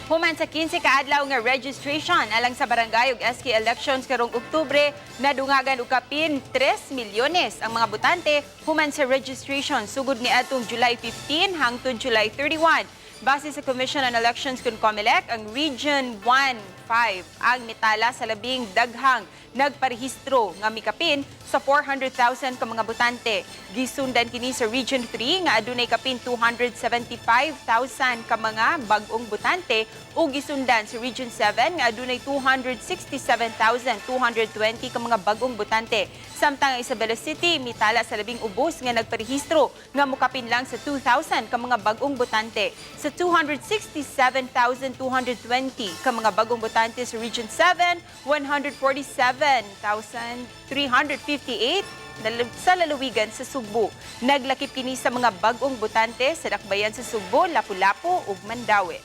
Human sa 15 ka adlaw nga registration alang sa barangay ug SK elections karong Oktubre, nadungagan og kapin 3 milyones ang mga botante human sa registration sugod ni atong July 15 hangtod July 31. Base sa Commission on Elections kun COMELEC, ang Region 1-5 ang mitala sa labing daghang nagparehistro nga mikapin sa 400,000 ka mga botante. Gisundan kini sa Region 3 nga adunay kapin 275,000 ka mga bag-ong botante ug gisundan sa Region 7 nga adunay 267,220 ka mga bag-ong botante. Samtang ang Isabela City mitala sa labing ubos nga nagparehistro nga mukapin lang sa 2,000 ka mga bag-ong botante. Sa 267,220 ka mga bag-ong botante sa Region 7, 147,358 sa lalawigan sa Sugbo. Naglakip kini sa mga bag-ong botante sa dakbayan sa Sugbo, Lapu-Lapu ug Mandaue.